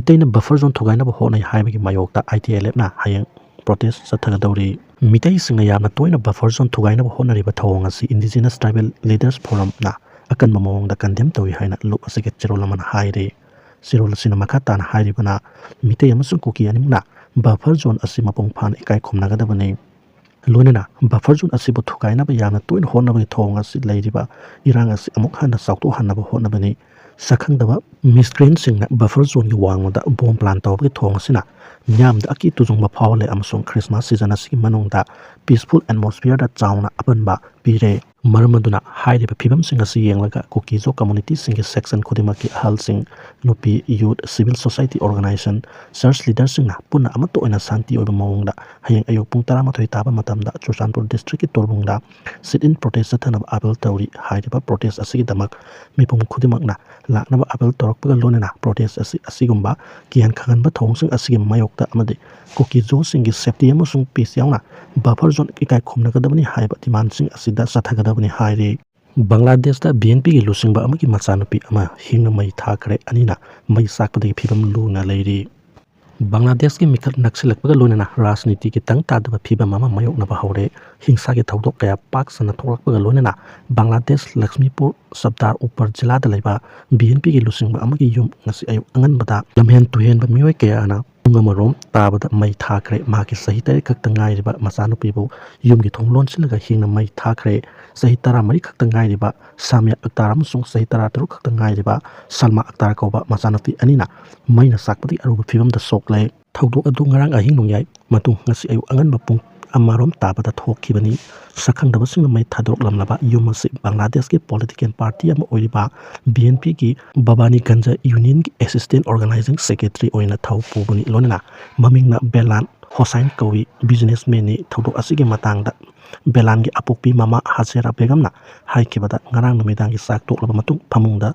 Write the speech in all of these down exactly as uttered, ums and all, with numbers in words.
ꯃꯤꯇꯩꯅ buffer zone ꯊꯨꯒꯥꯏꯅꯕ ꯍꯣꯠꯅꯩ ꯍꯥꯏꯕꯒꯤ ꯃꯥꯌꯣꯛꯇ I T L F ꯅ ꯍꯌꯦꯡ protest ꯆꯠꯊꯒꯗꯧꯔꯤ꯫ ꯃꯤꯇꯩꯁꯤꯡꯅ ꯌꯥꯝꯅ ꯇꯣꯏꯅ buffer zone ꯊꯨꯒꯥꯏꯅꯕ ꯍꯣꯠꯅꯔꯤꯕ ꯊꯧꯑꯣꯡ ꯑꯁꯤ Indigenous Tribal Leaders Forum ꯅ ꯑꯀꯟꯕ ꯃꯑꯣꯡꯗ condemn ꯇꯧꯏ ꯍꯥꯏꯅ ꯂꯨꯞ ꯑꯁꯤꯒꯤ ꯆꯦꯔꯣꯜ ꯑꯃꯅ ꯍꯥꯏꯔꯤ꯫ ꯆꯦꯔꯣꯜ ꯑꯁꯤꯅ ꯃꯈꯥ ꯇꯥꯅ ꯍꯥꯏꯔꯤꯕꯅ, ꯃꯤꯇꯩ ꯑꯃꯁꯨꯡ ꯀꯨꯀꯤ ꯑꯅꯤꯃꯛꯅ buffer zone ꯑꯁꯤ ꯃꯄꯨꯡ ꯐꯥꯅ ꯏꯀꯥꯏ ꯈꯨꯝꯅꯒꯗꯕꯅꯤ꯫ ꯂꯣꯏꯅꯅ buffer zone ꯑꯁꯤꯕꯨ ꯊꯨꯒꯥꯏꯅꯕ ꯌꯥꯝꯅ ꯇꯣꯏꯅ ꯍꯣꯠꯅꯕꯒꯤ ꯊꯧꯑꯣꯡ ꯑꯁꯤ ꯂꯩꯔꯤꯕ ꯏꯔꯥꯡ ꯑꯁꯤ ꯑꯃꯨꯛ ꯍꯟꯅ ꯆꯥꯎꯊꯣꯛꯍꯟꯅꯕ ꯍꯣꯠꯅꯕꯅꯤ꯫ ꯁꯛꯈꯪꯗꯕ miscreant ꯁꯤꯡꯅ buffer zone ꯒꯤ ꯋꯥꯡꯃꯗ bomb plant ꯇꯧꯕꯒꯤ ꯊꯧꯑꯣꯡ ꯑꯁꯤꯅ ꯃꯤꯌꯥꯝꯗ ꯑꯀꯤ ꯇꯨꯖꯨꯡꯕ ꯐꯥꯎꯍꯜꯂꯦ ꯑꯃꯁꯨꯡ Christmas season ꯑꯁꯤꯒꯤ ꯃꯅꯨꯡꯗ peaceful atmosphere ꯗ ꯆꯥꯎꯅ ꯑꯄꯟꯕ ꯄꯤꯔꯦ꯫ ꯃꯔꯝ ꯑꯗꯨꯅ ꯍꯥꯏꯔꯤꯕ ꯐꯤꯕꯝꯁꯤꯡ ꯑꯁꯤ ꯌꯦꯡꯂꯒ ꯀꯨꯀꯤ-ꯖꯣ community ꯁꯤꯡꯒꯤ section ꯈꯨꯗꯤꯡꯃꯛꯀꯤ ꯑꯍꯜꯁꯤꯡ, ꯅꯨꯄꯤ, youth, civil society organization, church leader ꯁꯤꯡꯅ ꯄꯨꯟꯅ ꯑꯃꯠꯇ ꯑꯣꯏꯅ ꯁꯥꯟꯇꯤ ꯑꯣꯏꯕ ꯃꯑꯣꯡꯗ ꯍꯌꯦꯡ ꯑꯌꯨꯛ ꯄꯨꯡ ꯇꯔꯥꯃꯥꯊꯣꯏ ꯇꯥꯕ ꯃꯇꯝꯗ ꯆꯨꯔꯆꯥꯟꯄꯨꯔ district ꯀꯤ ꯇꯣꯔꯕꯨꯡꯗ sit-in protest ꯆꯠꯊꯅꯕ ꯑꯥꯄꯤꯜ ꯇꯧꯔꯤ꯫ ꯍꯥꯏꯔꯤꯕ protest ꯑꯁꯤꯒꯤꯗꯃꯛ ꯃꯤꯄꯨꯝ ꯈꯨꯗꯤꯡꯃꯛꯅ ꯂꯥꯛꯅꯕ ꯑꯥꯄꯤꯜ ꯇꯧꯔꯛꯄꯒ ꯂꯣꯏꯅꯅ protest ꯑꯁꯤ ꯑꯁꯤꯒꯨꯝꯕ ꯀꯤꯍꯟ ꯈꯪꯍꯟꯕ ꯊꯧꯑꯣꯡꯁꯤꯡ ꯑꯁꯤꯒꯤ ꯃꯥꯌꯣꯛꯇ ꯑꯃꯗꯤ ꯀꯨꯀꯤ-ꯖꯣ ꯁꯤꯡꯒꯤ safety ꯑꯃꯁꯨꯡ peace ꯌꯥꯎꯅ buffer zone ꯏꯀꯥꯏ ꯈꯨꯝꯅꯒꯗꯕꯅꯤ ꯍꯥꯏꯕ demand ꯁꯤꯡ ꯑꯁꯤꯗ ꯆꯠꯊꯒꯗꯕꯅꯤ ꯍꯥꯏꯔꯤ꯫ ꯕꯪꯒ꯭ꯂꯥꯗꯦꯁꯇ B N P ꯒꯤ ꯂꯨꯆꯤꯡꯕ ꯑꯃꯒꯤ ꯃꯆꯥꯅꯨꯄꯤ ꯑꯃ ꯍꯤꯡꯅ ꯃꯩ ꯊꯥꯈ꯭ꯔꯦ꯫ ꯑꯅꯤꯅ ꯃꯩ ꯆꯥꯛꯄꯗꯒꯤ ꯐꯤꯕꯝ ꯂꯨꯅ ꯂꯩꯔꯤ꯫ ꯕꯪꯒ꯭ꯂꯥꯗꯦꯁꯀꯤ ꯃꯤꯈꯜ ꯅꯛꯁꯤꯜꯂꯛꯄꯒ ꯂꯣꯏꯅꯅ ꯔꯥꯖꯅꯤꯇꯤꯒꯤ ꯇꯪ ꯇꯥꯗꯕ ꯐꯤꯕꯝ ꯑꯃ ꯃꯥꯌꯣꯛꯅꯕ ꯍꯧꯔꯦ꯫ ꯍꯤꯡꯁꯥꯒꯤ ꯊꯧꯗꯣꯛ ꯀꯌꯥ ꯄꯥꯛ ꯁꯟꯅ ꯊꯣꯛꯂꯛꯄꯒ ꯂꯣꯏꯅꯅ ꯕꯪꯒ꯭ꯂꯥꯗꯦꯁ ꯂꯛꯁꯃꯤꯄꯨꯔ ꯁꯕꯗꯥꯔ ꯎꯄꯔ ꯖꯤꯂꯥꯗ ꯂꯩꯕ B N P ꯒꯤ ꯂꯨꯆꯤꯡꯕ ꯑꯃꯒꯤ ꯌꯨꯝ ꯉꯁꯤ ꯑꯌꯨꯛ ꯑꯉꯟꯕꯗ ꯂꯝꯍꯦꯟ ꯇꯨꯍꯦꯟꯕ ꯃꯤꯑꯣꯏ ꯀꯌꯥꯅ ꯄꯨꯡ ꯑꯃꯔꯣꯝ ꯇꯥꯕꯗ ꯃꯩ ꯊꯥꯈ꯭ꯔꯦ꯫ ꯃꯍꯥꯛꯀꯤ ꯆꯍꯤ ꯇꯔꯦꯠ ꯈꯛꯇ ꯉꯥꯏꯔꯤꯕ ꯃꯆꯥꯅꯨꯄꯤꯕꯨ ꯌꯨꯝꯒꯤ ꯊꯣꯡ ꯂꯣꯟꯁꯤꯜꯂꯒ ꯍꯤꯡꯅ ꯃꯩ ꯊꯥꯈ꯭ꯔꯦ꯫ ꯆꯍꯤ ꯇꯔꯥꯃꯔꯤ ꯈꯛꯇ ꯉꯥꯏꯔꯤꯕ ꯁꯥꯃꯤꯌꯥ ꯑꯛꯇꯥꯔ ꯑꯃꯁꯨꯡ ꯆꯍꯤ ꯇꯔꯥꯇꯔꯨꯛ ꯈꯛꯇ ꯉꯥꯏꯔꯤꯕ ꯁꯜꯃꯥ ꯑꯛꯇꯥꯔ ꯀꯧꯕ ꯃꯆꯥꯅꯨꯄꯤ ꯑꯅꯤꯅ ꯃꯩꯅ ꯆꯥꯛꯄꯗꯒꯤ ꯑꯔꯨꯕ ꯐꯤꯕꯝꯗ ꯁꯣꯛꯂꯦ꯫ ꯊꯧꯗꯣꯛ ꯑꯗꯨ ꯉꯔꯥꯡ ꯑꯍꯤꯡ ꯅꯣꯡꯌꯥꯏ ꯃꯇꯨꯡ ꯉꯁꯤ ꯑꯌꯨꯛ ꯑꯉꯟꯕ ꯄꯨꯡ ꯑꯃꯔꯣꯝ ꯇꯥꯕꯗ ꯊꯣꯛꯈꯤꯕꯅꯤ꯫ ꯁꯛꯈꯪꯗꯕꯁꯤꯡꯅ ꯃꯩ ꯊꯥꯗꯣꯔꯛꯂꯝꯂꯕ ꯌꯨꯝ ꯑꯁꯤ ꯕꯪꯒ꯭ꯂꯥꯗꯦꯁꯀꯤ political party ꯑꯃ ꯑꯣꯏꯔꯤꯕ B N P ꯒꯤ ꯚꯕꯥꯅꯤꯒꯟꯖ Union ꯒꯤ assistant organizing secretary ꯑꯣꯏꯅ ꯊꯧ ꯄꯨꯕꯅꯤ꯫ ꯂꯣꯏꯅꯅ ꯃꯃꯤꯡꯅ ꯕꯦꯂꯥꯟ ꯍꯣꯁꯥꯏꯟ ꯀꯧꯏ꯫ Businessman ꯅꯤ꯫ ꯊꯧꯗꯣꯛ ꯑꯁꯤꯒꯤ ꯃꯇꯥꯡꯗ ꯕꯦꯂꯥꯟꯒꯤ ꯑꯄꯣꯛꯄꯤ ꯃꯃꯥ ꯍꯖꯦꯔꯥ ꯕꯦꯒꯝꯅ ꯍꯥꯏꯈꯤꯕꯗ, ꯉꯔꯥꯡ ꯅꯨꯃꯤꯗꯥꯡꯒꯤ ꯆꯥꯛ ꯇꯣꯛꯂꯕ ꯃꯇꯨꯡ ꯐꯃꯨꯡꯗ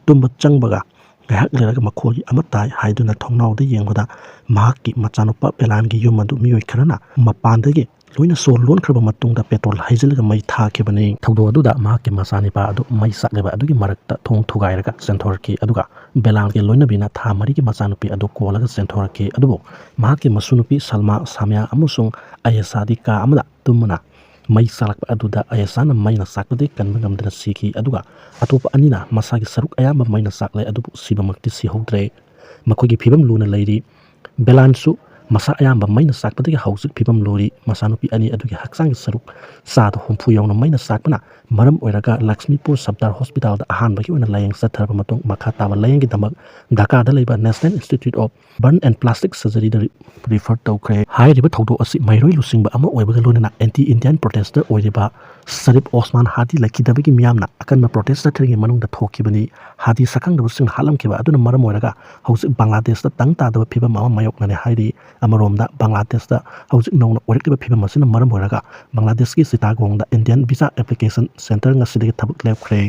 ꯇꯨꯝꯕ ꯆꯪꯕꯒ ꯉꯥꯏꯍꯥꯛ ꯂꯩꯔꯒ ꯃꯈꯣꯜꯒꯤ ꯑꯃ ꯇꯥꯏ ꯍꯥꯏꯗꯨꯅ ꯊꯣꯡꯅꯥꯎꯗ ꯌꯦꯡꯕꯗ ꯃꯍꯥꯛꯀꯤ ꯃꯆꯥꯅꯨꯄꯥ ꯕꯦꯂꯥꯟꯒꯤ ꯌꯨꯝ ꯑꯗꯨ ꯃꯤꯑꯣꯏ ꯈꯔꯅ ꯃꯄꯥꯟꯗꯒꯤ ꯂꯣꯏꯅ ꯁꯣ ꯂꯣꯟꯈ꯭ꯔꯕ ꯃꯇꯨꯡꯗ ꯄꯦꯇ꯭ꯔꯣꯜ ꯍꯩꯖꯤꯜꯂꯒ ꯃꯩ ꯊꯥꯈꯤꯕꯅꯤ꯫ ꯊꯧꯗꯣꯛ ꯑꯗꯨꯗ ꯃꯍꯥꯛꯀꯤ ꯃꯆꯥꯅꯤꯄꯥ ꯑꯗꯨ ꯃꯩ ꯆꯥꯛꯂꯤꯕ ꯑꯗꯨꯒꯤ ꯃꯔꯛꯇ ꯊꯣꯡ ꯊꯨꯒꯥꯏꯔꯒ ꯆꯦꯟꯊꯣꯔꯛꯈꯤ꯫ ꯑꯗꯨꯒ ꯕꯦꯂꯥꯟꯒꯤ ꯂꯣꯏꯅꯕꯤꯅ ꯊꯥ ꯃꯔꯤꯒꯤ ꯃꯆꯥꯅꯨꯄꯤ ꯑꯗꯨ ꯀꯣꯜꯂꯒ ꯆꯦꯟꯊꯣꯔꯛꯈꯤ꯫ ꯑꯗꯨꯕꯨ ꯃꯍꯥꯛꯀꯤ ꯃꯁꯨꯅꯨꯄꯤ ꯁꯜꯃꯥ, ꯁꯥꯃꯤꯌꯥ ꯑꯃꯁꯨꯡ ꯑꯌꯦꯁꯥꯗꯤ ꯀꯥ ꯑꯃꯗ ꯇꯨꯝꯃꯅ ꯃꯩ ꯆꯥꯛꯂꯛꯄ ꯑꯗꯨꯗ ꯑꯌꯦꯁꯥꯅ ꯃꯩꯅ ꯆꯥꯛꯄꯗꯒꯤ ꯀꯟꯕ ꯉꯝꯗꯅ ꯁꯤꯈꯤ꯫ ꯑꯗꯨꯒ ꯑꯇꯣꯞꯄ ꯑꯅꯤꯅ ꯃꯁꯥꯒꯤ ꯁꯔꯨꯛ ꯑꯌꯥꯝꯕ ꯃꯩꯅ ꯆꯥꯛꯂꯦ, ꯑꯗꯨꯕꯨ ꯁꯤꯕꯃꯛꯇꯤ ꯁꯤꯍꯧꯗ꯭ꯔꯦ꯫ ꯃꯈꯣꯏꯒꯤ ꯐꯤꯕꯝ ꯂꯨꯅ ꯂꯩꯔꯤ꯫ ꯕꯦꯂꯥꯟꯁꯨ ꯃꯁꯥ ꯑꯌꯥꯝꯕ ꯃꯩꯅ ꯆꯥꯛꯄꯗꯒꯤ ꯍꯧꯖꯤꯛ ꯐꯤꯕꯝ ꯂꯨꯔꯤ꯫ ꯃꯆꯥꯅꯨꯄꯤ ꯑꯅꯤ ꯑꯗꯨꯒꯤ ꯍꯛꯆꯥꯡꯒꯤ ꯁꯔꯨꯛ ꯆꯥꯗ ꯍꯨꯝꯐꯨ ꯌꯧꯅ ꯃꯩꯅ ꯆꯥꯛꯄꯅ ꯃꯔꯝ ꯑꯣꯏꯔꯒ ꯂꯛꯁꯃꯤꯄꯨꯔ ꯁꯕꯗꯥꯔ ꯍꯣꯁꯄꯤꯇꯥꯜꯗ ꯑꯍꯥꯟꯕꯒꯤ ꯑꯣꯏꯅ ꯂꯥꯌꯦꯡ ꯆꯠꯊꯔꯕ ꯃꯇꯨꯡ, ꯃꯈꯥ ꯇꯥꯕ ꯂꯥꯌꯦꯡꯒꯤꯗꯃꯛ ꯙꯥꯀꯥꯗ ꯂꯩꯕ National Institute of Burn and Plastic Surgeryꯗ ꯔꯤ-, ꯔꯤꯐꯔ ꯇꯧꯈ꯭ꯔꯦ꯫ ꯍꯥꯏꯔꯤꯕ ꯊꯧꯗꯣꯛ ꯑꯁꯤ ꯃꯍꯩꯔꯣꯏ ꯂꯨꯆꯤꯡꯕ ꯑꯃ ꯑꯣꯏꯕꯒ ꯂꯣꯏꯅꯅ ꯑꯦꯟꯇꯤ ꯏꯟꯗꯤꯌꯟ ꯄ꯭ꯔꯣꯇꯦꯁꯇꯔ ꯑꯣꯏꯔꯤꯕ ꯁꯔꯤꯐ ꯑꯣꯁꯃꯥꯟ ꯍꯥꯗꯤ ꯂꯩꯈꯤꯗꯕꯒꯤ ꯃꯤꯌꯥꯝꯅ ꯑꯀꯟꯕ ꯄ꯭ꯔꯣꯇꯦꯁ ꯆꯠꯊꯔꯤꯉꯩ ꯃꯅꯨꯡꯗ ꯊꯣꯛꯈꯤꯕꯅꯤ꯫ ꯍꯥꯗꯤ ꯁꯛꯈꯪꯗꯕꯁꯤꯡꯅ ꯍꯥꯠꯂꯝꯈꯤꯕ ꯑꯗꯨꯅ ꯃꯔꯝ ꯑꯣꯏꯔꯒ ꯍꯧꯖꯤꯛ ꯕꯪꯒ꯭ꯂꯥꯗꯦꯁꯇ ꯇꯪ ꯇꯥꯗꯕ ꯐꯤꯕꯝ ꯑꯃ ꯃꯥꯌꯣꯛꯅꯔꯦ ꯍꯥꯏꯔꯤ꯫ ꯑꯃꯔꯣꯝꯗ ꯕꯪꯒ꯭ꯂꯥꯗꯦꯁꯇ ꯍꯧꯖꯤꯛ ꯅꯧꯅ ꯑꯣꯏꯔꯛꯂꯤꯕ ꯐꯤꯕꯝ ꯑꯁꯤꯅ ꯃꯔꯝ ꯑꯣꯏꯔꯒ ꯕꯪꯒ꯭ꯂꯥꯗꯦꯁꯀꯤ ꯆꯤꯇꯥꯒꯣꯡꯗ ꯏꯟꯗꯤꯌꯟ ꯚꯤꯁꯥ ꯑꯦꯄ꯭ꯂꯤꯀꯦꯁꯟ ꯁꯦꯟꯇꯔ ꯉꯁꯤꯗꯒꯤ ꯊꯕꯛ ꯂꯦꯞꯈ꯭ꯔꯦ꯫